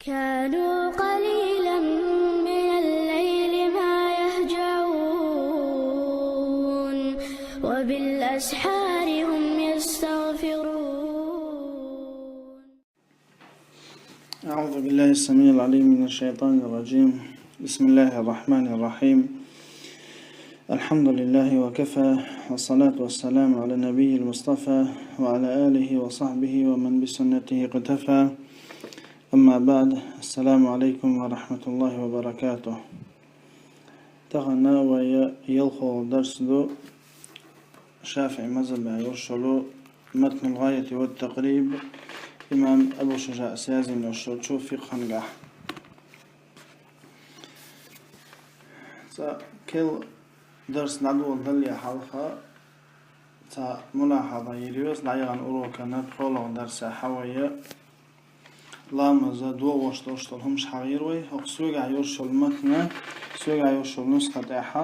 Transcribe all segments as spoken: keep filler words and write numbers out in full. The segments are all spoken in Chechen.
كانوا قليلا من الليل ما يهجعون، وبالأسحار هم يستغفرون. أعوذ بالله السميع العليم من الشيطان الرجيم. بسم الله الرحمن الرحيم. الحمد لله وكفى، والصلاة والسلام على النبي المصطفى وعلى آله وصحبه ومن بسنته اقتفى. أما بعد، السلام عليكم ورحمة الله وبركاته. Тахан вай ялхо дарс ду ШафиӀи мазхабе йолуш йолу Матнул ГӀаяти ва Такъриб, имам Абу Шужаъ Сязин йолуш йолчу фикъхьангахь. Цкъа кхин дарс дӀадоладале хьалха, цхьа мулахьаза йир ю, дӀаяханчу урокана пхоьалгӀа дарсехь вай ламаз догӀуш долуш долу хӀумаш хьахийра вай. ХӀокху соьгахь йолуш йолу матна, соьгахь йолуш йолу нусха тӀехь,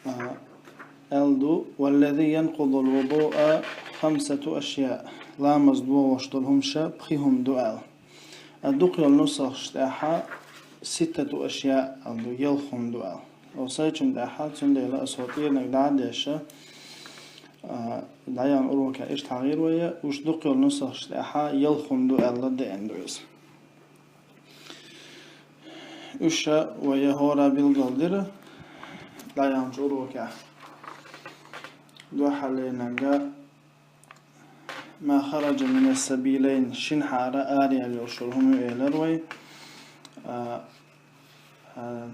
а, аьлла ду: «Валлази янкъудул вудуа хамсату ашъяъ». Ламаз догӀуш долу хӀумаш пхи хӀума ду аьлла. А дукха йолу нусхаш тӀехь «ситтату ашъяъ» аьлла ду, ялх хӀума ду аьлла. Оцу сайчун тӀехь, цундела аса хӀокху тӀерниг дӀа а деш, а, дӀаяханчу урокехь иштта хьахийра вай, уьш дукха йолу нусхаш тӀехь ялх хӀума ду аьлла деана ду иза. Уьш вай хӀора билгалдира дӀаяханчу урокехь. Дуьххьалениг «ма хараджа мина ссабилайн», шина хьара араяьлла йолуш йолу хӀума ю элира вай. А, а,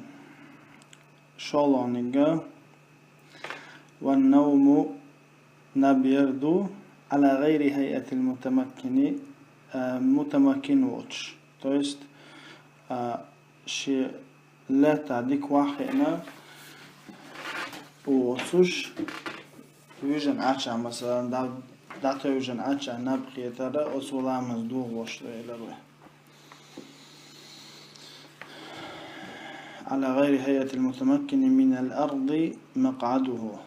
шолгӀаниг: «Ван навму», наб яр ду, «Ӏала гӀайри хӀайъатил мутамаккини», а, мутамаккин воцуш. То есть, а, шен лаьттахь дика ваххиъна воцуш, вижина Ӏача, масала, дӀа-, дӀатевжина Ӏача наб хетара, оцо ламаз догӀуш ду элира вай. «Ӏала гӀайри хӀайъатил мутамаккини минал арди макъӀадуху».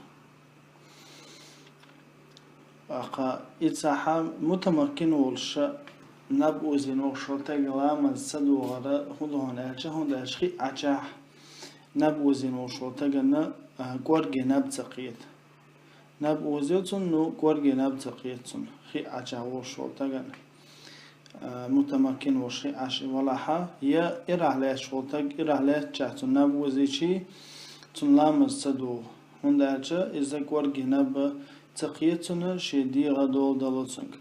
Аха, и цхьа мутамаккин волуш, наб озийна волуш волу стаг ламаз ца догӀура хӀун ду хьуна аьлча, хӀунда аьлча хи Ӏачахь наб озийна волуш волу стагана, а, кӀорге наб ца кхета. Наб озийна цунна, ну, кӀорге наб ца кхета цунна, хи Ӏачахь волуш волу стагана. А, мутамаккин волуш хи Ӏаш и валахь, я ирахь лаьтташ волу стаг, ирахь лаьттачохь цунна наб озийчий, цунна ламаз ца догӀу. ХӀунда аьлча иза кӀорге наб ца кхета цунна, шен дегӀ дола дало цуьнга.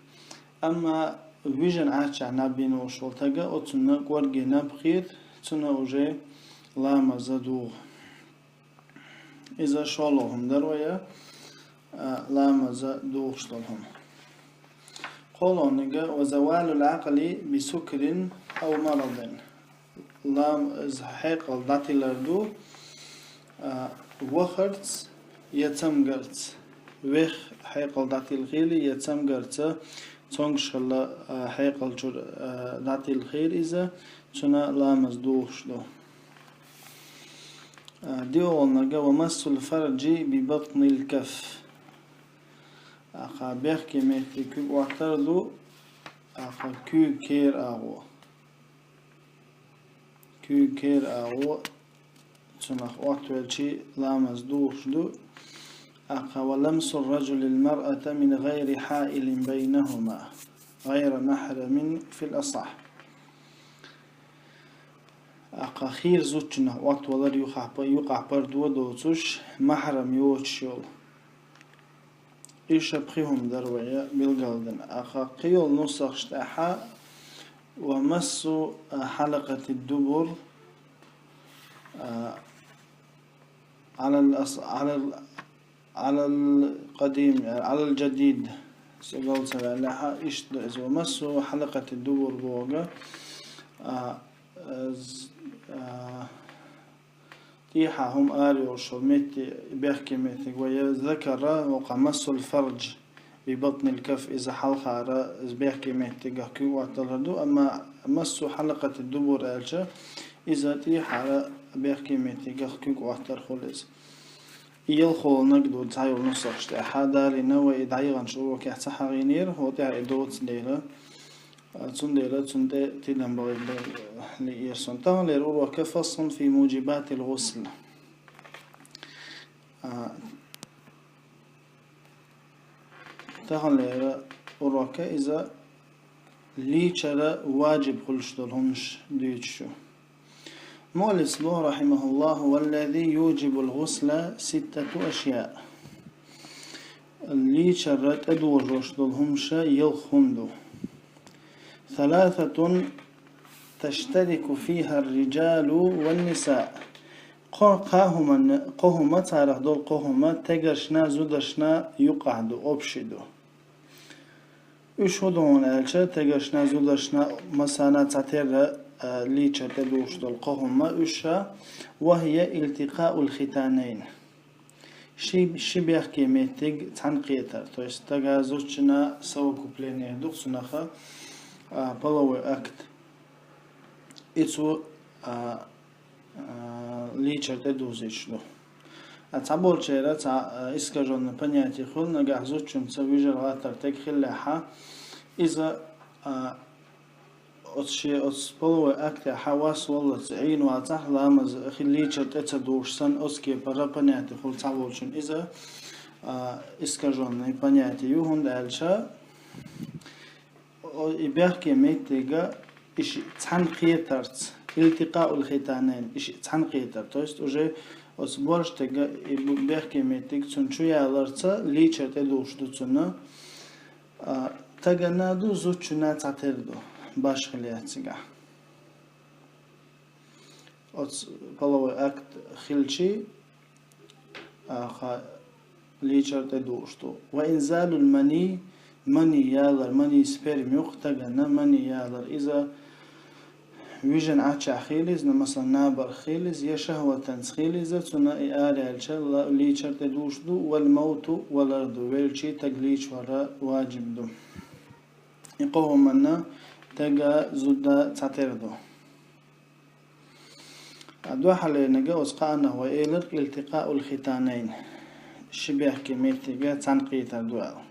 Амма вижина Ӏаччахь наб йина волуш волу стага, оцунна кӀорге наб кхета, цунна уже ламаз догӀу. Иза шолгӀа хӀума дара вай, а, ламаз догӀуш долу хӀума. КхоалгӀаниг: «Ва завалул Ӏакъли би сукрин ав марадин». Лам-, иза хьекъал дӀатилар ду, а, вахарца я цамгарца. Вех хьекъал дӀатилхийла я цамгарца, цомгуш хилла, а, хьекъал чуьра, а, дӀатилхийла иза, цунна ламаз догӀуш ду. А, диъолгӀаниг: «Ва массул фарджи би батнил каф». Аха, бехке меттиг куьг Ӏоттар ду, аха, куьйга кер агӀо. Куьйга кер агӀо, цунах Ӏоттавелчий ламаз догӀуш ду. Аха, «ва ламсу ражулил маръата мин гӀайри хьаилин байнахума, гӀайра махрамин фил асахь». Аха, хийра зудчунах Ӏоттавалар юхахь па-, юкъахь пардо доцуш, махрам йоцуш йолу. Иша пхи хӀума дара вай билгалдина. Аха, кхин йолу нусхаш тӀехь: «ва массу, а, хьалакъати дубур, а, Ӏалал ас-, Ӏалал, Ӏалал къадим, Ӏалал джадид». Со гал ца ваьллехь, иштта ду иза: «ва массу хьалакъати дубур» боху, а, а, з-, а, тӀехьа хӀума ара йолуш йолу метте, бехке меттиг вай, я закара, вукха массул фардж би батнил каф, иза хьалхара, иза бехке меттигах куьг Ӏотталар ду, амма массу хьалакъати дубур аьлча, иза тӀехьара бехке меттигах куьг Ӏоттар хуьлу иза. И ялхолгӀаниг ду цхьа йолу нусхаш тӀехь далийна, вай и дӀаяханчу урокехь ца хьахийнера, хӀокху тӀехь и доцу дела. Цундела цунна тӀе тидам бахийта лиъ яр сона. Таханлера урок فصل في موجبات الغسل. А, таханлера урок иза лийчара ваджиб хуьлуш долу хӀуманаш дуьйцуш ю. Муаллифа боху, رحمه الله: والذي يوجب الغسل ستة أشياء. Лийчара тӀедужош долу хӀуманаш ялх хӀума ду. ثلاثة تشترك فيها الرجال والنساء. Кхо-, кхо хӀума, кхо хӀума, царах долу кхо хӀума стегаршна, зударшна юкъахь ду, общий ду. Уьш хӀун ду хьуна аьлча, стегаршна, зударшна, массарна цхьатерра, а, лийчара тӀедужош долу кхо хӀума, уьш ша: وهي التقاء الختانين. Ши, ши бехке меттиг цхьаьна кхетар, то есть стага, зудчунна совокупление ду-кх цунах, а, половой акт. И цо, а, а, лийчара тӀедузуьйтуш ду. А цхьаболчеран цхьа, а, искажённый понятие хуьлу, нагахь зудчуьнца вижар-гӀаттар стеган хиллехь, иза, а, оцу шен, оцу половой актехь вас валлалц Ӏийна вацахь, ламаз хи-, лийчара тӀе ца дужуш санна, оцу кепара понятие хуьлу цхьаболчун. Иза, а, искажённый понятие ю, хӀунда аьлча, о, и бехке меттиг, и шиъ цхьаьна кхетарца, التقاء الختانين, и шиъ цхьаьна кхетар, то есть уже оцу боьрша стеган и бу-, бехке меттиг цунна чу яларца лийчара тӀедужуш ду цунна, а, стаганна ду, зудчунна цхьатерра ду, башхалла яц цигахь. Оцу половой акт хилчий, а, кхо лийчара тӀедужуш ду. وإنزال المني, мани ялар, мани, сперм ю-кх стаганна, мани ялар. Иза вижина Ӏаччохь хила иза, ну, масала, набарх хила иза, я шахӀватанца хила иза, цунна и араяьлча ла-, лийчара тӀедужуш ду, والموت, валар ду, велчий стаг лийча вара ваджиб ду. И кхо хӀуманна стага, зуда цхьатерра ду. А дуьххьалерниг оцу кхааннах вай элира التقاء الختانين, ши бехке меттиг цхьаьна кхетар ду аьлла.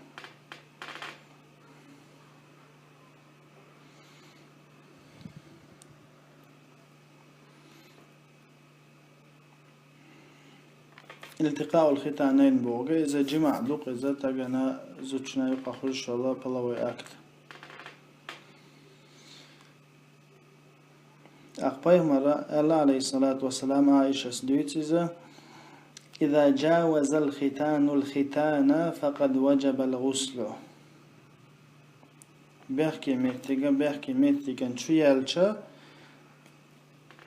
التقاء الختانين бохург иза джимаъ ду-кх, иза стаганна, зудчунна юкъахь хуьлуш йолу половой акт. ТӀаккха пайхамара аьлла, عليه الصلاة والسلام, Ӏайшас дуьйцу иза: إذا جاوز الختان الختان فقد وجب الغسل. Бехке меттиг бехке меттигна чу яьлча,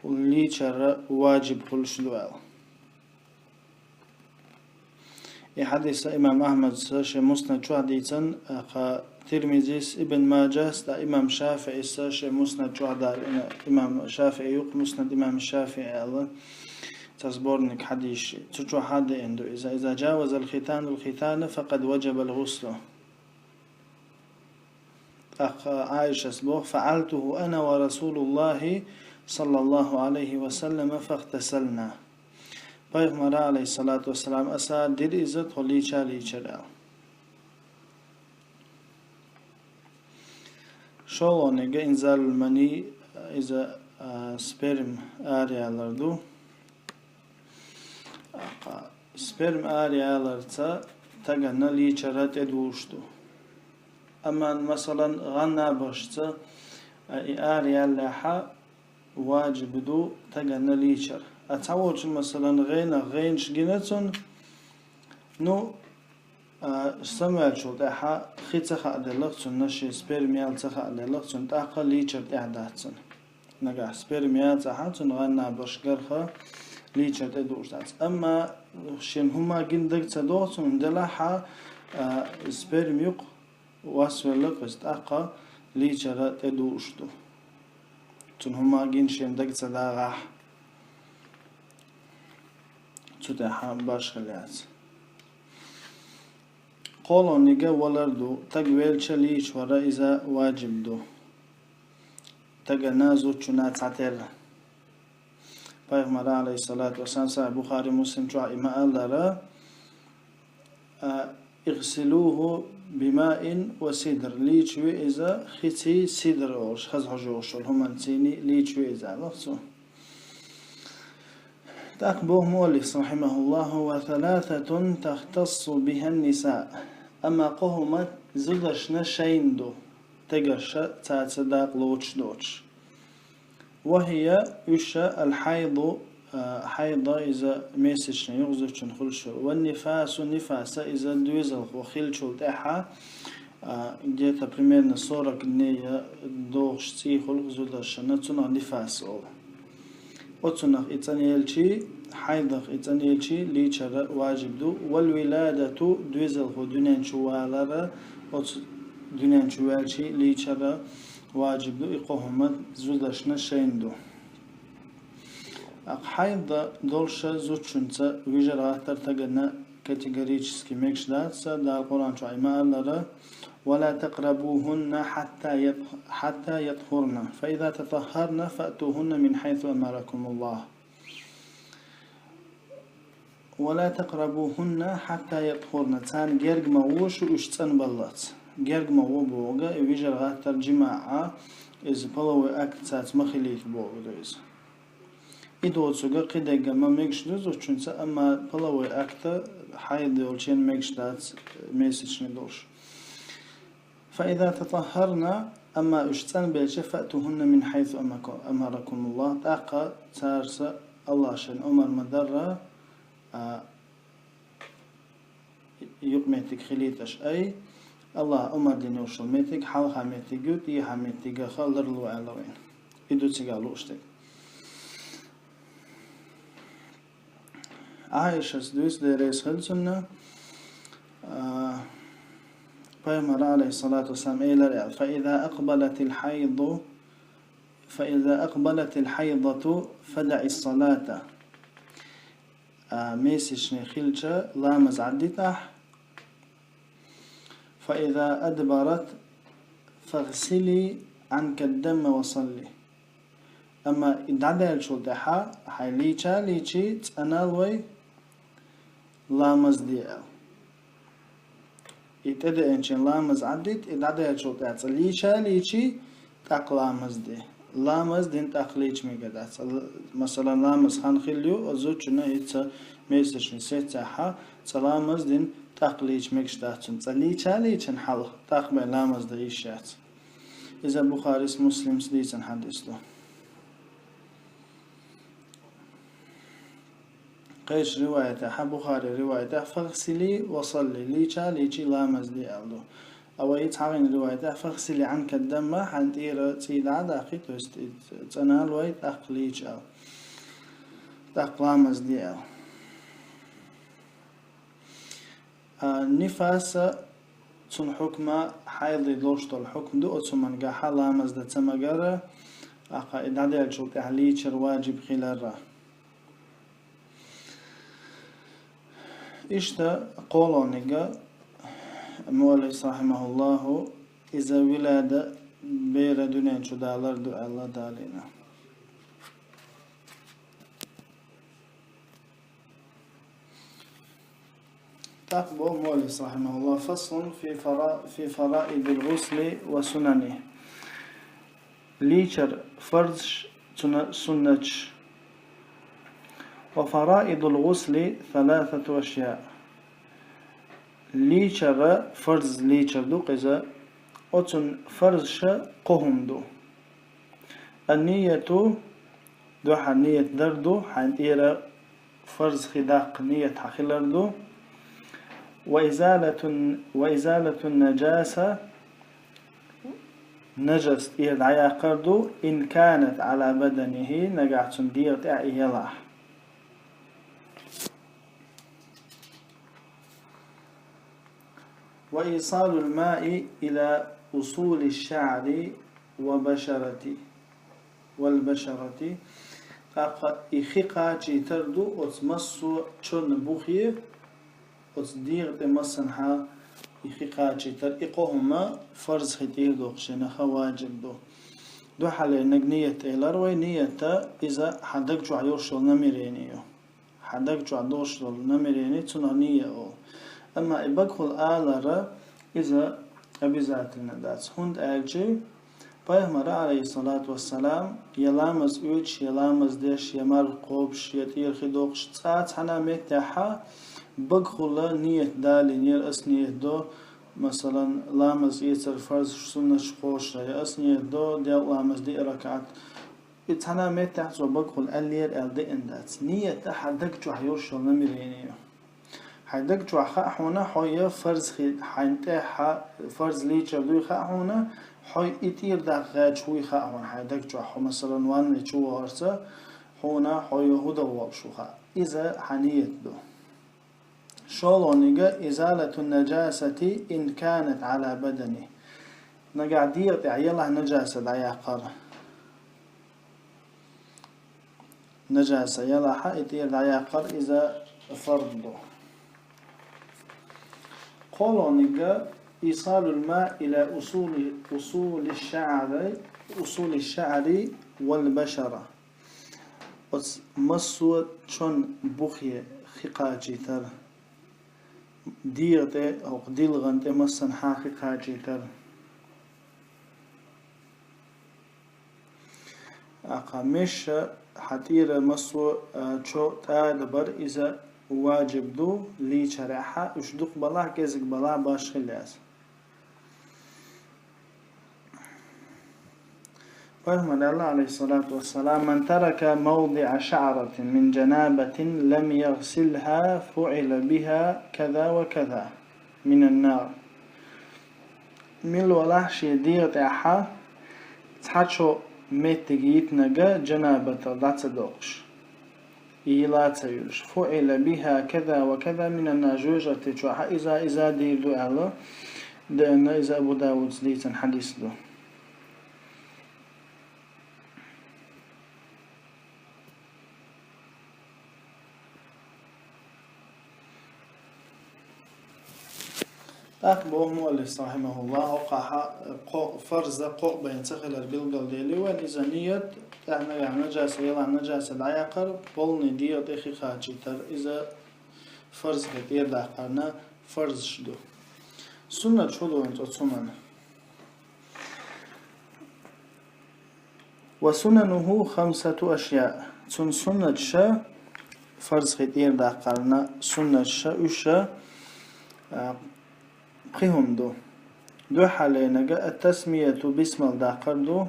лийчара ваджиб хуьлуш ду аьлла. И хьадис имам Ахьмада шен Муснад чохь дийцина, кху Тирмизис, Ибн Маджас, ткъа имам ШафиӀис шен Муснад чохь далийна, имам ШафиӀи юкъа, Муснад имам ШафиӀи аьлла, цхьа сборник хьадисаш, цу чохь деана ду иза: إذا جاوز الختان الختان فقد وجب الغسل. ТӀаккха Ӏайшас боху: فعلته أنا ورسول الله صلى الله عليه وسلم فاغتسلنا. Пайхамара, عليه الصلاة والسلام, аса дира иза, тхо лийча лийчира аьлла. ШолгӀаниг إنزال المني, иза, а, сперм араялар ду. Сперм араяларца стаганна лийчара тӀедужуш ду. Амма, масалан, гӀан набашца, а, и араяллехь ваджиб ду стаганна лийчар. А цхьаволчун, масалан, гӀенах гӀенаш гина цунна, ну, а, самаваьллачул тӀаьхьа хи ца хааделла-кх цунна, шен сперм ял ца хааделла-кх цунна, тӀаккха лийчар тӀехь дац цунна. Нагахь сперм яцахь, цунна гӀан набаш гарха лийчар тӀедужуш дац. Амма шен хӀума гина дага ца догӀу цунна, делахь а, сперм юкъа вас велла-кх иза, тӀаккха лийчара тӀедужуш ду. Цунна хӀума гина шен дага ца дагӀахь, цу тӀехь башхалла яц. КхоалгӀаниг валар ду, стаг велча лийча вара иза ваджиб ду. Стаганна, зудчунна цхьатерра. Пайхамара, عليه الصلاة والسلام, Сахьихь Бухари, Муслим чохь и ма-аллара, а, اغسلوه بماء وسدر, лийча ве иза хиций сидр олуш, хаза хьожа йолуш йолу хӀуманций лийча ве иза, аьлла цо. ТӀаккха боху муаллиф, رحمه الله: وثلاثة تختص بها النساء. Амма кхо хӀума зударшна шайна ду, тегарша цаца дакъа лоцуш доцуш. وهي, уьш, الحيض, а, хьайда иза месячный юха зудчун хуьлуш верг, والنفاس, нифаса иза доьзалхо хиллачул тӀаьхьа, а, где-то примерно сорок дней догӀуш цӀий хуьлу зударшна, цунах нифас олу. Оцунах и цӀанъелчий, хьайдах и цӀанъелчий лийчара важиб ду, والولادة, доьзалхо дуьнен чу валара, оцу дуьнен чу ваьлчий лийчара важиб ду, и кхо хӀума зударшна шайна ду. ТӀаккха хьайда долуш зудчуьнца вижар-гӀаттар тагана категорически мегаш дац, Дала Къуръан чохь и ма-аллара: ولا تقربوهن حتى يط-, حتى يطهرن، فإذا تطهرن فأتوهن من حيث أمركم الله. ولا تقربوهن حتى يطهرن. Царна герга ма во шу уьш цӀанбаллалц. Герга ма во боху, и вижар-гӀаттар, джимаъ, иза половой акт цаьрца ма хилийта боху иза. И доцург кхидерг ма мегаш ду зудчуьнца, амма половой акт хьайд йолчеран мегаш дац, месячный долуш. فإذا تطهرن, амма уьш цӀанбелча, فأتوهن من حيث أمركم الله, тӀаккха цаьрца АллахӀа шайна омар ма-дарра, а, юкъаметтиг хилийташ, ай, АллахӀа омар дина йолуш йолу меттиг хьалха меттиг ю, тӀехьа меттигах ларло аьлла вайна. И ду цигахь лууш дерг. Ӏайшас дуьйцу, Дела реза хила цунна, а, Пайхамара, عليه الصلاة والسلام, элира аьлла: فإذا أقبلت الحيض، فإذا أقبلت الحيضة فدعي الصلاة. А, месячный хилча ламаз Ӏаддитахь, فإذا أدبرت فاغسلي عنك الدم وصلي. Амма и дӀадаьллачул тӀаьхьа хьайн лийча а лийчий, цӀанал вай, ламаз де аьлла. И тӀедеанчийн ламаз Ӏаддита, и дӀадаьллачул тӀаьхьа цкъа лийча а лийчий, тӀаккха ламаз де. Ламаз дина тӀаккха лийча мегар дац. Л-, масалан, ламаз хан хилла ю, оцу зудчунна хӀинца месячный сецахь, цкъа ламаз дина тӀаккха лийча мегаш дац цунна. Цкъа лийча а лийчина хьалха, тӀаккха бен ламаз дан йиш яц. Иза Бухарис, Муслимс дийцина хьадис ду. Кхечу риваятехь, Бухари риваятехь, فاغسلي وصلي, лийча а лийчий, ламаз де аьлла ду. А вай цхьа гӀина риваятехь, فاغسلي عنك الدم, хьайн тӀера цӀий дӀа а даккхий, то есть цӀанал вай, тӀаккха лийча аьлла. ТӀаккха ламаз де аьлла. А, нифаса, цуьнан хьукма хьайдий долуш долу хьукма ду, оцу хӀуманна гахь ламаз дан ца магара, тӀаккха и дӀадаьллачул тӀаьхьа лийчар важиб хиларра. Иштта кхолониг, муаллиф, рахьимахуллаху, иза вилада, бер дуьнен чу далар ду аьлла далийна. ТӀаккха боху муаллиф, рахьимахуллах: فصل في فرا-، في فرائض الغسل وسننه. Лийчар фарзаш, цуьнан суннаташ. وفرائض الغسل ثلاثة أشياء. Лийчара, фарз лийчар ду-кх иза, оцун фарзаша кхо хӀума ду. النية, дуьхьал ният дар ду, хьайн тӀера фарз хи даккха ният хьан хилар ду. وإزالة، وإزالة النجاسة, нажас тӀера дӀаяккхар ду, إن كانت على بدنه, нагахь цуьнан дегӀа тӀехь и елахь. وإيصال الماء إلى أصول الشعر وبشرة، والبشرة. ТӀаккха и хи кхачийтар ду оцу массо а чонан бухе, оцу дегӀа тӀе массанхьа и хи кхачийтар. И кхо хӀума фарз хи тӀера доккхучу наха важиб ду. Дуьхьале наг ният элира вай, ният иза хьан даг чохь йолуш йолу намерение ю. Хьан даг чохь долуш долу намерение, цунах ния олу. Амма и багахула алара, Иза обязательно дац. ХӀунда аьлча Пайхамара, алейхиссалату вассалам, я ламаз оьцуш, я ламаз деш, я марха кхобуш, я тӀера хи доккхуш, цкъа цхьана меттехьа багахула ниет далийнера, ас ниет до, масалан, ламаз эцар фарз, суннаташ кхоша, я ас ниет до, делкъа ламаз диъ ракаӀат. И цхьана меттехь цо багахула аьллера аьлла деана дац. Ниет хьан даг чохь йолуш йолу намерение ю. Хьайн даг чохь хаьа хьуна, хьо я фарз хи-, хьайн тӀехь фарз лийчар дуй хаьа хьуна, хьо и тӀера даккха гӀерташ вуй хаьа хьуна хьайн даг чохь. Хьо, масалан, ванна чу вахарца, хьуна хьо я хӀу дан волуш ву хаьа. Иза хьан ниет ду. ШолгӀаниг, изалату наджасати ин канат ала бадани. Нагахь дегӀа тӀехь елахь наджаса дӀаяккхар. Наджаса елахьа, и тӀера дӀаяккхар иза фард ду. КхоалгӀаниг, исалул ма ила усули, усули шаъри, усули шаъри вал башара. Оцу массо а чон бухе хи кхачийтар, дегӀа тӀе, хӀокху дилгӀан тӀе массанхьа хи кхачийтар. Аккха меша хьан тӀера массо а чо тӀадабар иза ваджиб ду, лийчарехьа, уьш дукха балахь, кӀезиг балахь, баш хила яц. Пайхамар аьлла, алейхиссалату вассалам: «Ман тарака мавдиа шаъратин мин джанабатин лам ягъсилха фуъила биха каза ва каза минан нар». Мила валахь шен дегӀа тӀехьа цхьа чо меттиг йитинарг джанабатал дӀа ца доккхуш, и йила ца йолуш. «Фуъила биха каза ва каза минан нар», жоьжахати чохь иза, иза дийр ду аьлла, деана, иза Абу Давудс дийцина хьадис ду. ТӀаккха боху муаллиф, рахьимахуллахь, хӀокхахьа кхо-, фарза кхоъ байна ца хилар билгалдели вайн, иза ният, тӀаьхьа нагахь наджаса, елахь наджаса дӀаяккхар, полный дегӀа тӀе хи кхачийтар, иза фарз хи тӀера даккхарна фарзаш ду. Суннат шу ду вайн цо цунан? «Ва сунануху хамсату ашъя». Цун суннатша, фарз хи тӀера даккхарна суннатша, уьша, а, пхи хӀума ду. Дуьххьаленага ат-тасмияту, бисмал даккхар ду.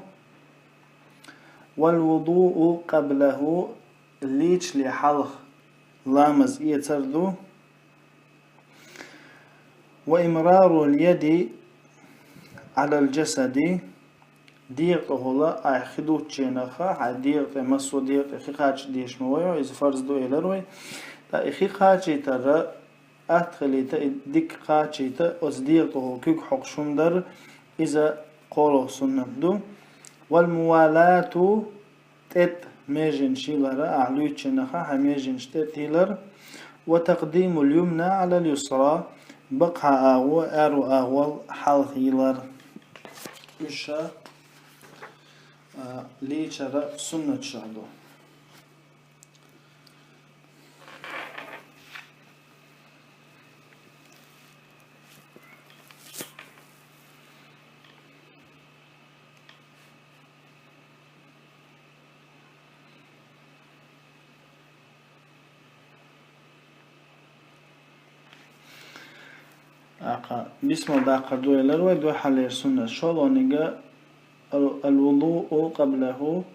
«Вал вудуу къаблаху», лийчале хьалха ламаз эцар ду. «Ва имрарул яди алал джасади», дегӀа тӀехула ахь хи дуттученах, хьайн дегӀа тӀе, массо а дегӀа тӀе хи кхача дезаш ма вай, иза фарз ду элира вай. Ткъа и хи кхачийтара атта хилийта, и дика кхачийта, оцу дегӀа тӀехула куьг хьокхуш хӀума дар, иза кхоалгӀа суннат ду. «Вал мувалату», тӀетӀа меженаш йилар, ахь луьйччинах хьайн меженаш тӀетӀа йилар, «ва такъдимул юмна алал юсра», бакъахьа агӀо аьрру агӀол хьалха йилар. Уьш, а, лийчара суннаташ ду. Аха, бисмал даккхар ду элира вай, дуьххьалера суннат. ШолгӀаниг ал-, ал-вудуу къаблаху,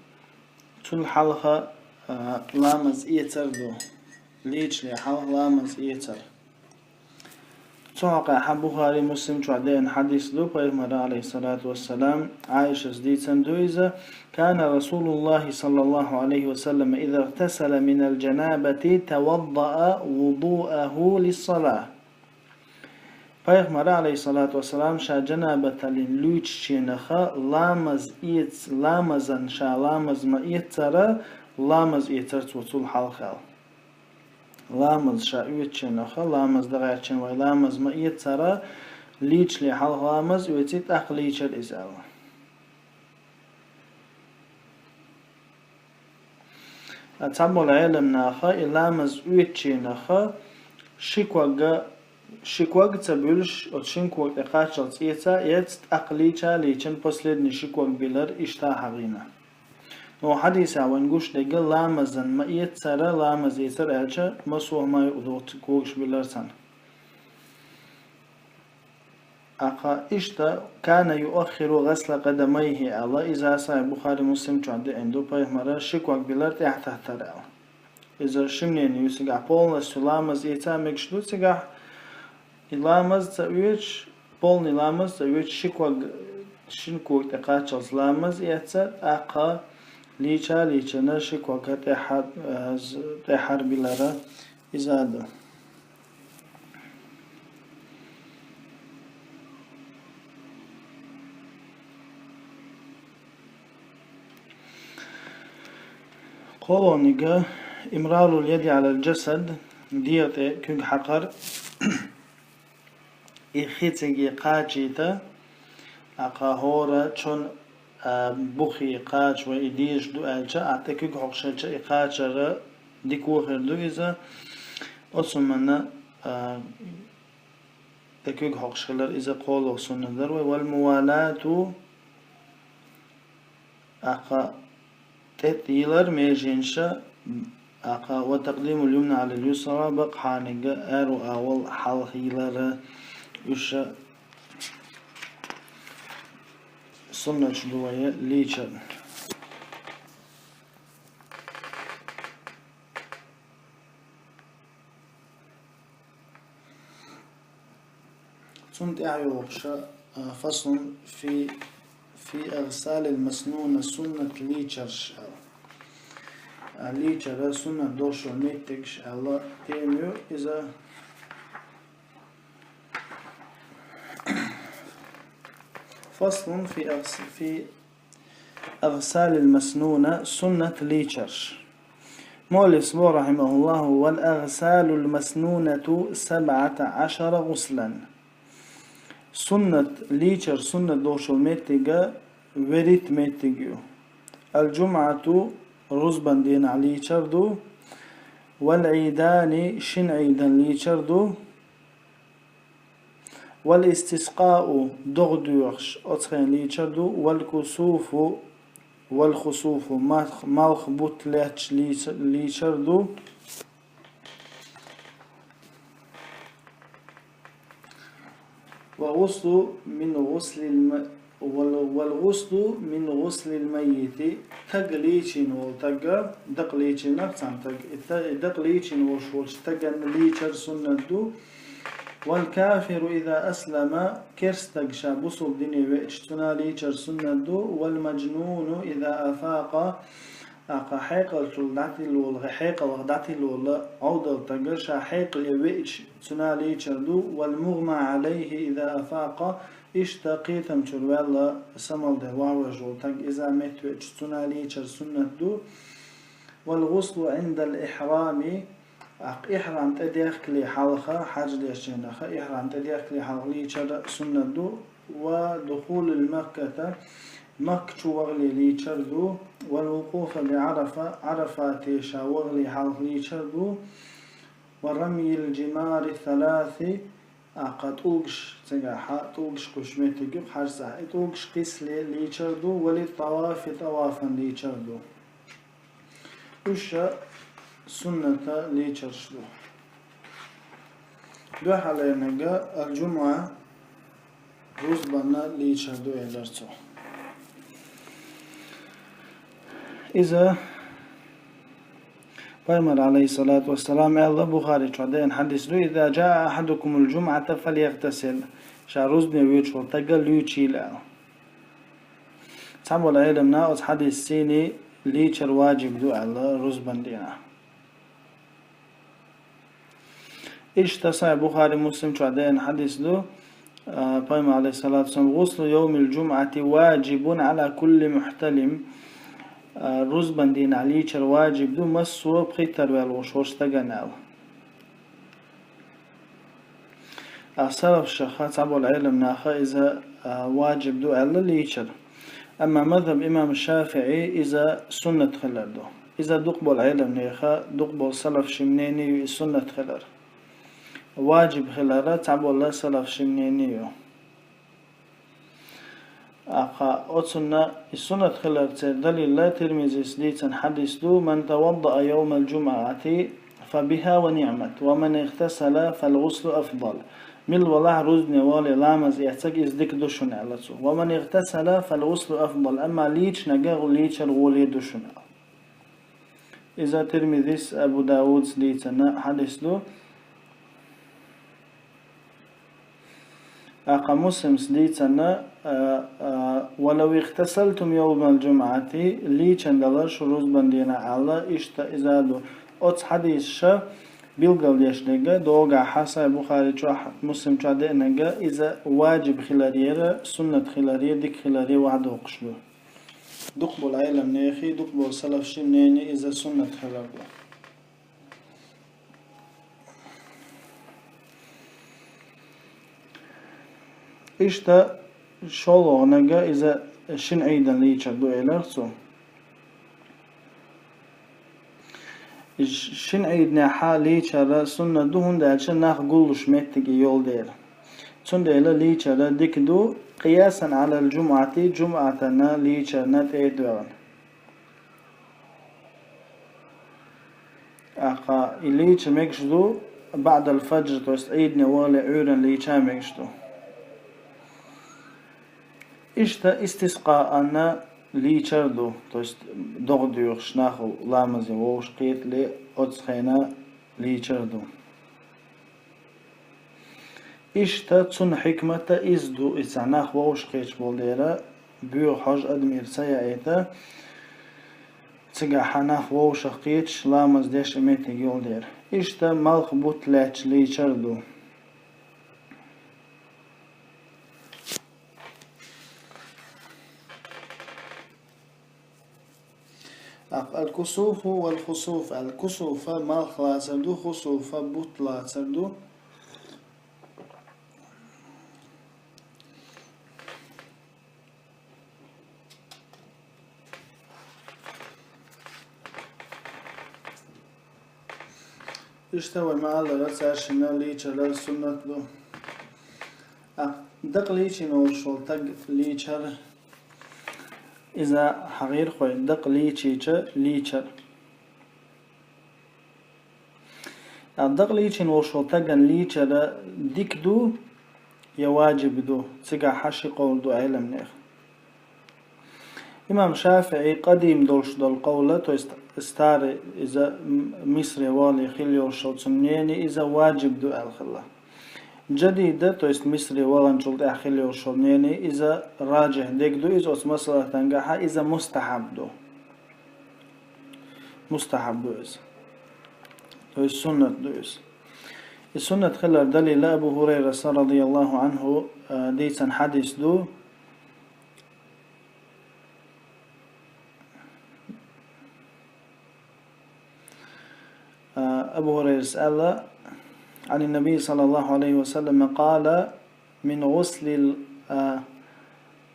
цул хьалха, а, ламаз эцар ду. Лийчале хьалха ламаз эцар. Цу хьокъехь Бухари, Муслим чохь деана хьадис ду, пайхамара, алейхиссалату вассалам, Ӏайшас дийцина ду иза: «Кана Расулуллахи саллаллаху алейхи ва саллам иза игътасала минал джанабати таваддаа вудуаху лиссалах». Пайхамара, алейхиссалату вассалам, ша джанабаталлин луьйчученах ламаз эц-, ламазан ша ламаз ма эццара, ламаз эцар цо цул хьалха. Ламаз ша оьцученах, ламаз дан гӀертачун вай ламаз ма эццара, лийчале хьалха ламаз оьций, тӀаккха лийчар иза аьлла. Цхьаболу Ӏеламнаха и ламаз оьцученах ши ког Ши ког ца буьлуш, оцу шина кога тӀе кхаччалц эца а эцна, тӀаккха лийча а лийчина, последний ши ког билар иштта хьагӀийна. Но хьадисехь вайна гуш дерг ламазан ма эццара, ламаз эцар аьлча, массо а хӀума юкъадоху когаш билар цхьаьна. Аха, иштта, «كان يؤخر غسل قدميه» аьлла, иза Сахьихь Бухари, Муслим чохь деана ду, пайхамара ши ког билар тӀаьхьататтар аьлла. Иза ши мнение ю цигахь, полностью ламаз эца а мегаш ду цигахь, и ламаз ца оьцуш, полный ламаз ца оьцуш, ши ког, шина кога тӀе кхаччалц ламаз эцна, тӀаккха лийча а лийчина, ши ког тӀаьхьа-, э, з-, тӀаьхьара билара иза а ду. КхоалгӀаниг, «إمرار اليد على الجسد», дегӀа тӀе куьг хьакхар, и хи цига кхачийта, аха, хӀора чон, а, бухе кхача вай, и дезаш ду аьлча, а тӀе куьг хьокхуш хилча, и кхачар дика хир ду иза. Оцу хӀуманна, а, тӀе куьг хьокхуш хилар иза кхоалгӀа суннат дара вай. «والموالاة», аха, тӀе тӀе йилар меженаш, аха, «وتقديم اليمنى على اليسرى», бакъахьарниг аьрру агӀол хьалха йилар, уьш суннаташ ду вай лийчарна. Цунна тӀаьхьа йогӀуш, а, «فصل في، في أغسال المسنونة», суннат лийчарш аьлла. А, лийчар суннат долуш йолу меттигаш аьлла тема ю иза. «فصل في أغس-، في أغسال المسنونة», суннат лийчарш. Муаллиф боху, рахьимахуллаху: «والأغسال المسنونة سبعة عشر غسلا». Суннат лийчар, суннат долуш йолу меттиг веррийтта меттиг ю. «الجمعة», рузбан дийнахь лийчар ду, «والعيدان», шина Ӏийдан лийчар ду, «والاستسقاء», догӀа доьхуш, оцу хенахь лийчар ду, «والكسوف», «والخسوف», малх, малх бутт лаьтташ лийца-, лийчар ду. «والغسل من غسل الم-، вал-, والغسل من غسل الميت», таг лийчийна волу таг, дакъа лийчийнарг цхьана таг, и та-, и дакъа лийчийна волуш волчу стагана лийчар суннат ду. «والكافر إذا أسلم», керста стаг ша бусулба дине веача, цунна лийчар суннат ду. «والمجنون إذا أفاق», аха, хьекъалчул дӀатилла волу, хьекъалх дӀатилла волу Ӏовдал стаг ша хьекъале веача, цунна лийчар ду. «والمغمى عليه إذا أفاق», иштта кхетам чуьра ваьлла, самалде лохьвеш волу стаг иза меттавеача, цунна лийчар суннат ду. «والغسل عند الإحرام», аха, ихьрам тӀедехкале хьалха, хьаьж деш дийнахь, ихьрам тӀедехкале хьалха лийчар суннат ду. «ودخول مكة», Макка чу вахале лийчар ду. «والوقوف بعرفة», Ӏарафате ша вахале хьалха лийчар ду. «ورمي الجمار الثلاث», аха, тӀулгаш, цигахь тӀулгаш кхуьссуш меттиг ю хьаьжцӀахь, и тӀулгаш кхиссе лийчар ду. «وللطواف», тӀавафан лийчар ду. Уьш сунната лийчарш ду. Дуьххьарлерниг аль-джумъа, рузбанна лийчар ду, элира цо. Иза пайхамар, алейхиссалату вассалам, аьлла, Бухари чохь деана хьадис ду: «إذا جاء أحدكم الجمعة فليغتسل». Ша рузбане воьдуш волу стаг луьйчийла аьлла. Цхьаболу Ӏеламнаха оцу хьадисца лийчар ваджиб ду аьлла рузбан дийнахь. Иштта Сахьихь Бухари, Муслим чохь деана хьадис ду, а, пайхамар, алейхиссалату вассалам: «غسل يوم الجمعة واجب على كل محتلم». А, рузбан дийнахь лийчар ваджиб ду массо а пхийттара ваьлла волуш волчу стагана аьлла. А, салафшаха, цхьаболу Ӏеламнаха иза, а, ваджиб ду аьлла лийчар. Амма мазхаб имам ШафиӀи иза суннат хилар ду. Иза дукхахболу Ӏеламнеха, дукхахболу салаф шин мнение ю и суннат хилар. ваджиб хилара цхьаболча салаф шин мнени ю. Аха, оцунна и суннат хиларца далил Тирмизис дийцан хьадис ду: «من توضأ يوم الجمعة فبها ونعمت، ومن اغتسل فالغسل أفضل». Мила валахь рузбане вале ламаз эцаг, из дика ду шуна, аьлла цо. «ومن اغتسل فالغسل أفضل», амма лийчанага лийчар гӀоле ду шуна. Иза Тирмизис, Абу Давудс дийцана хьадис ду. Аха Муслимс дийцана, а, а, «ولو اغتسلتم يوم الجمعة», лийчан далар шу рузбан дийнахь аьлла, иштта иза ду. Оцу хьадисаша билгалдеш дерг догахь Сахьихь Бухари чохь, Муслим чохь деанарг, иза ваджиб хиларера, суннат хиларе, дика хиларе вахдоккхуш ду. Дукхахболу Ӏеламнехий, дукхахболу салаф шин мнени иза суннат хилар ду. Иштта шолгӀанага иза шин Ӏийдан лийчар ду, элира цо. Ш-, шин Ӏийданехь лийчар суннат ду, хӀунда аьлча нах гуллуш меттиг йолу дела. Цундела лийчар дика ду, قياسا على الجمعة, жумӀатана лийчарна тӀе а доьгӀна. Аха, и лийча мегаш ду, بعد الفجر, то есть Ӏийдане вале Ӏуьйранна лийча мегаш ду. Иштта истискъаъана лийчар ду, то есть догӀа доьхуш нах ламазе вовшахкхетале, оцу хенахь лийчар ду. Иштта цунна хьикмата иза ду, иза нах вовшахкхеташ болу дела, боьха хьожа адамера ца яийта, цигахь нах вовшахкхеташ, ламаз деш и меттиг йолу дела. Иштта малх бутт лаьтташ лийчар ду. الكسوف والخسوف. Ал-кусуфа малх лацар ду, хусуфа бутт лацар ду. Иштта вай ма-аллара, цаьршинна лийчар суннат ду. А, дакъа лийчина волуш волу таг лийчар, иза хьагӀирхой дакъа лийчийча лийчар. А, дакъа лийчина волуш волу таган лийчар дика ду я ваджиб ду, цигахь ши къовл ду Ӏеламнех. Имам ШафиӀи къадим долуш долу къовла, то есть старый, иза М-, Мисре вале хилла йолуш йолу цуьнан мнение, иза ваджиб ду аьлла хилла. Джадида, то есть Мисре ваханчул тӀаьхьа хилла йолуш йолу мнение, иза раджихь дерг ду, иза оцу масалатангахьа, иза мустахьаб ду. Мустахьаб ду иза. То есть суннат ду иза. И суннат хилар далила Абу Хурайраса, радияллаху анху, а, дийцан хьадис ду. А, Абу Хурайрас аьлла: عن النبي صلى الله عليه وسلم قال: من غسل ال-، а,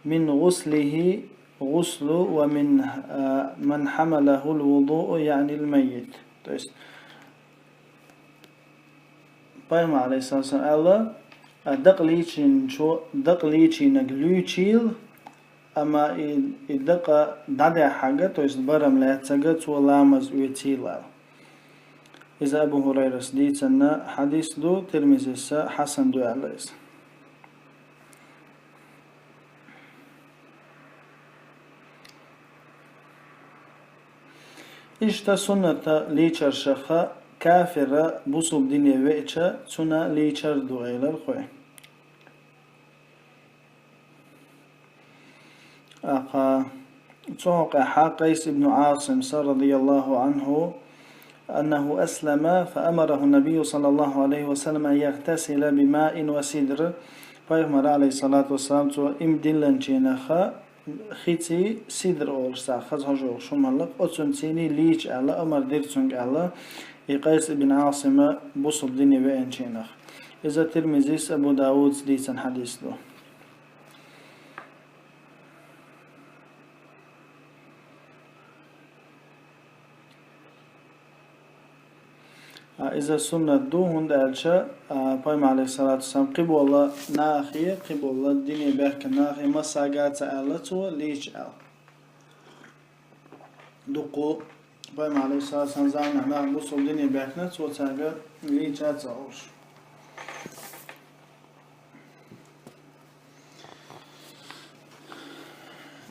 من غسله غسل ومن، а, من حمله الوضوء, يعني الميت. То есть, Пайхамар, алейхиссалам, аьлла, а, дакъа лийчинчо, дакъа лийчийнарг луьйчийла, амма и, и дакъа дӀадаьхьарг, то есть барам лаьцнарг, цо ламаз оьцийла. Иза Абу Хурайрас дийцанна хьадис ду, Тирмизиса хьасан ду аьлла иза. Иштта сунната лийчаршаха кафира бусулба дине веача, цуьнан лийчар ду, элира кхуьй. Аха, цу хьокъехьа Къайс ибн Ӏасимса, радияллаху анху, أنه أسلم فأمره النبي صلى الله عليه وسلم أن يغتسل بماء وسدر. Пайхамар, алейхиссалату вассалам, цо иман диллинчу хенахь хиций, сидр олуш цхьа хаза хьожа йолуш хӀума хилла, оцунций лийча аьлла, амар дира цуьнга аьлла, и Къайс ибн Ӏасима бусулба дине веанчу хенахь. Иза Тирмизис, Абу Давудс дийцан хьадис ду. А, иза суннат ду, хӀунда аьлча, а, пайхамар, алейхиссалату вассалам, кхиболча нахе, кхиболча дине баьхкача нахе массаьга ца аьлла цо, лийча аьлла. Дукха пайхамар, алейхиссалату вассалам, заманахь нах бусалба дине баьхкина, цо цаьрга лийча ца олуш.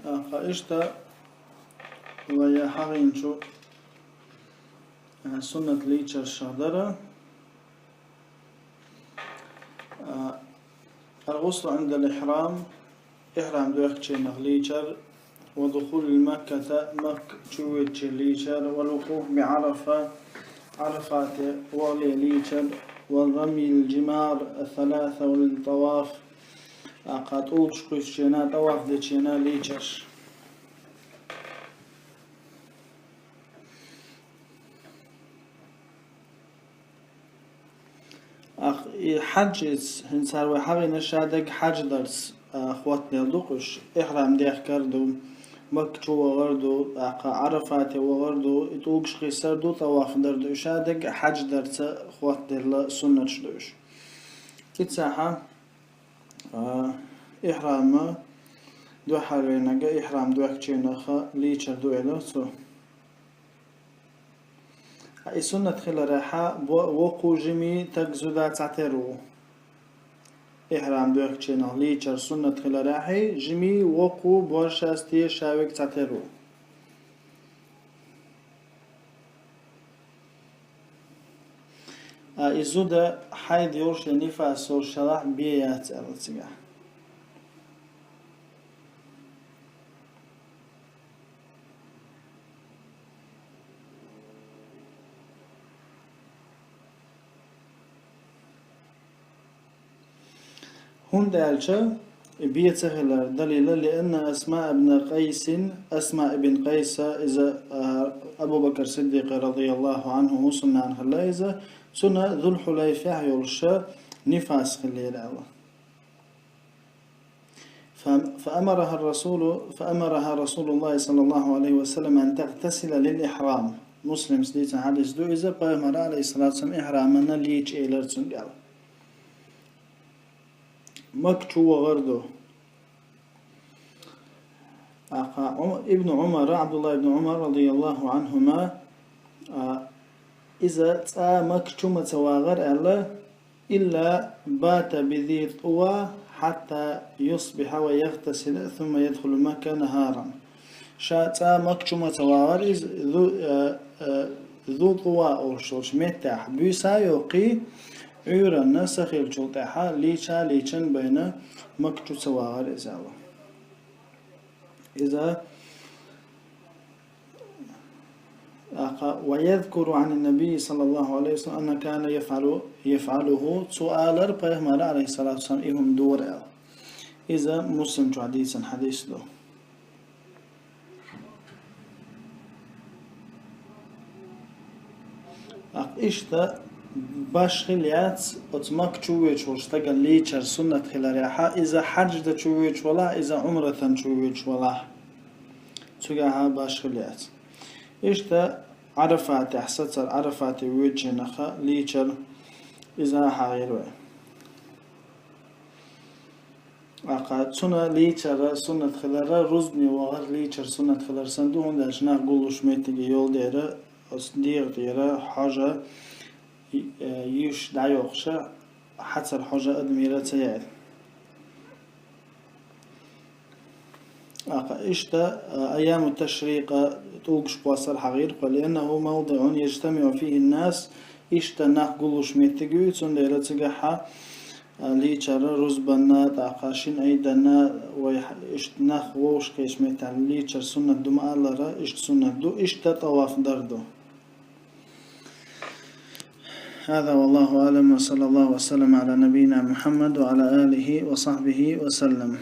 Аха, иштта вай хьахийначу, а, суннат лийчаршах дара. А, الغسل عند الإحرام, ихьрам доьхкачунах лийчар, ودخول مكة, Макка чу воьдуче лийчар, والوقوف بعرفة, Ӏарафате вале лийчар, ورمي الجمار الثلاثة, والطواف, аха, тӀулгаш кхуьссучунна, тӀаваф дечунна лийчарш. Ах, и хьаьж, иза хӀинца вай хьахийна, шадерг хьаьж дарца, а, хоттаделла ду-кх уьш. Ихьрам дехкар ду, Макка чу вахар ду, тӀаккха Ӏарафате вахар ду, и тӀулгаш кхиссар ду, тӀаваф дар ду. Уьш шадерг хьаьж дарца хоттаделла суннаташ ду уьш. Кицахьа, а, ихьрама дуьххьара венага, ихьрам доьхкачунах лийчар ду, элира цо. Ткъа и суннат хиларехьа, бо-, вокхо жимий таг зуда цхьатера ву. Ихьрам доьхкачунах лийчар суннат хиларехьа, жимий, вокхо, боьршасте ша верг цхьатера ву. А и зуда хьайд йолуш я нифас йолуш ялахь бен яц аьлла цигахь. ХӀунда аьлча, и бен ца хилар далила, لأن أسماء بن قيس, Асма ибн Къайса, иза, а, Абу Бакр Сиддикъа, радияллаху анхӀу, хӀусамнана хилла иза, цунна Зулхьулайфехь йолуш нифас хиллера аьлла. فأمرها الرسول، فأمرها رسول الله صلى الله عليه وسلم أن تغتسل للإحرام. Муслима дийцина хьадис ду иза, пайхамара, алейхиссалату вассалам, ихьрамана лийча элира цуьнга аьлла. Макка чу вахар ду. Аха, Ӏу-, Ибн Ӏумара, Абдулла ибн Ӏумар, радияллаху анхӀума, а, иза цкъа Макка чу ма ца вагӀара аьлла, إلا بات بذي طوى حتى يصبح ويغتسل ثم يدخل مكة نهارا. Ша цкъа Макка чу ма ца вагӀара иза, Зу-, э, э, Зу Тува олуш долчу меттехь буьйса а йоккхий, Ӏуьйранна са хиллачул тӀаьхьа лийча а лийчина байна Макка чу ца вагӀара иза аьлла. Иза Аха, ويذكر عن النبي صلى الله عليه وسلم أنه كان يفعل، يفعله, цо алара пайхамара, алейхиссалату вассалам, и хӀума дора аьлла. Иза Муслима чохь дийцина хьадис ду. Аха, иштта баш хила яц оцу Макка чу воьдуш волчу стагана лийчар суннат хиларехьа, иза хьаьж дан чу воьдуш валахь, иза Ӏумратана чу воьдуш валахь. Цуьнгахьа баш хила яц. Иштта Ӏарафатехь сацар, Ӏарафате воьдучунах лийчар, иза а хьахийра вай. Аха, цунна лийчар суннат хилар, рузбане вахар лийчар суннат хилар санна ду, хӀунда аьлча нах гуллуш меттиге йолу дера, оцу дегӀа тӀера хьожа, э, йиш дӀайоккхуша, хьацар хьожа адамера ца яьлла. Аха, иштта, а, айяму ташрикъа тӀулгаш кхоссар хьахийра, لأنه موضع يجتمع فيه الناس, иштта нах гуллуш меттиг ю, цундела цигахьа, а, лийчар рузбанна, тӀаккха шина айданна, вай хьа-, иштта нах вовшахкхетчу меттехь лийчар суннат ду ма аллара, иштта суннат ду, иштта тӀаваф дар ду. هذا والله أعلم، وصلى الله وسلم على نبينا محمد وعلى آله وصحبه وسلم.